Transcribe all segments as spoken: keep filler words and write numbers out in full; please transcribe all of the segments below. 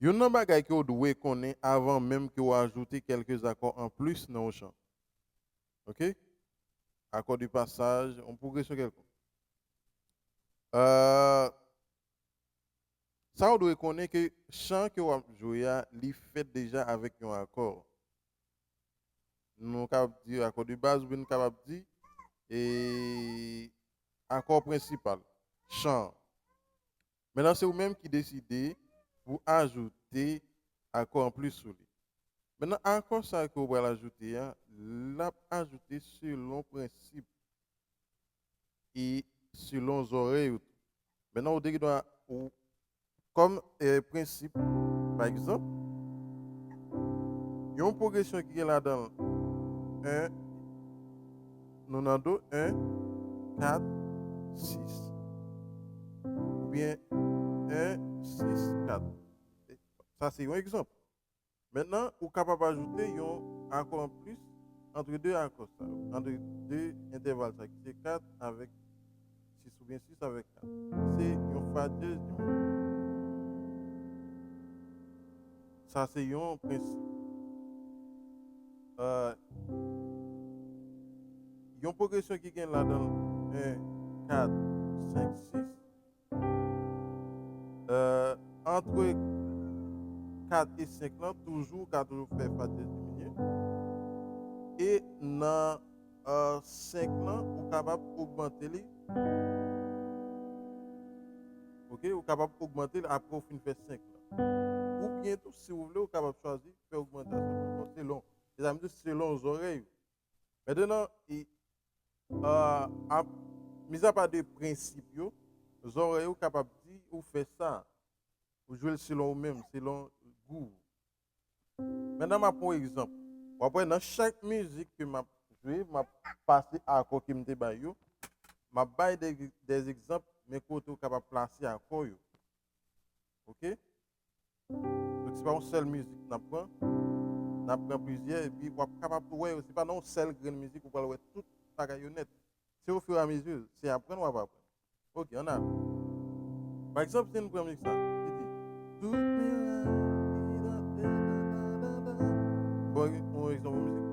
Youn nan bagay ke w dwe konnen avan menm ke w ajoute kèlke akò anplis nan yon chan. Oke? Akò de pasaj, yon pwogresyon kèlkonk. Euh, sa w dwe konnen ke chan ke w ap jwe a, li fèt deja avèk yon akò. Nou kapab di akò de baz, oubyen nou kapab di, e, akò prensipal, chan an. Mentnan, se ou menm ki deside pou ajoute akò anplis sou li. Mentnan, akò sa a ke w pral ajoute a, l ap ajoute selon prensip e selon zòrèy ou tou. Mentnan, ou te gen dwa, ou, kòm, eh, prensip, pa egzanp, yon pwogresyon ki gen ladan l en, nou nan do, en, kat, sis. Oubyen en, sis, kat. Sa se yon egzanp. Mentnan, ou kapab ajoute yon akò anplis antre de akò sa yo, antre de entèval sa ki se kat avèk sis oubyen sis avèk kat. Se yon fa dyez diminye. Sa se yon prensip. Euh, yon pwogresyon ki gen ladan l en, kat, senk, sis. Euh, antre kat e senk lan, toujou, ou ka toujou fè fa dyez diminye. E nan, euh, senk lan, ou kapab ogmante li. Oke, ou kapab ogmante li apre ou fin fè senk lan. Oubyen tou, si w vle, ou kapab chwazi fè ogmantasyon. Bon, selon, se sa m di, selon zòrèy ou. Mentnan, e, euh, ap, mizapa de prensip yo, zòrèy ou kapab di ou fè sa. Ou jwe l selon ou menm, selon gou ou. Mentnan, m ap pran yon egzanp. W ap wè nan chak mizik ke m ap jwe, m ap pase akò ke m te bay yo. M ap bay de, de egzanp, men kote ou kapab plase akò yo. Oke? Donk, se pa yon sèl mizik n ap pran. N ap pran plizyè, epi w ap kapab tou wè yo. Se pa nan yon sèl grenn mizik ou pral wè tout bagay yo nèt. Se ofiramizi, se aprann w ap aprann. Oke, ann ale. Pa egzanp, si n pran mizik sa, li di, tout mirak ki nan tè, da, da, da, da. Bon, yon egzanp yon mizik.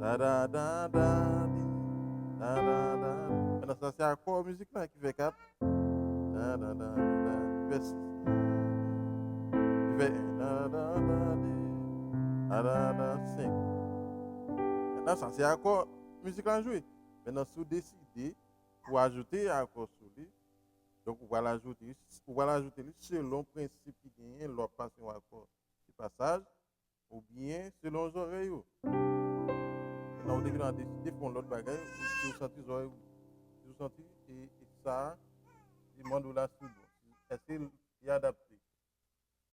Da, da, da, da, di, da, da, da. Mentnan, sa se akò mizik la ki fè kat. Da, da, da, da, li fè sis. Li fè en, da, da, da, de, da, da, da, senk. Mentnan, sa se akò mizik la jwe. Mentnan, si w deside pou ajoute akò sou li, donk ou pral ajoute, ou pral ajoute li selon prensip ki genyen lè w ap pase yon akò de pasaj, oubyen selon zòrèy ou. Mentnan, ou te gen dwa deside fè yon lòt bagay, si w santi zòrèy ou, si w santi e, e sa, e mande w la si l bon. Èske l, li adapte?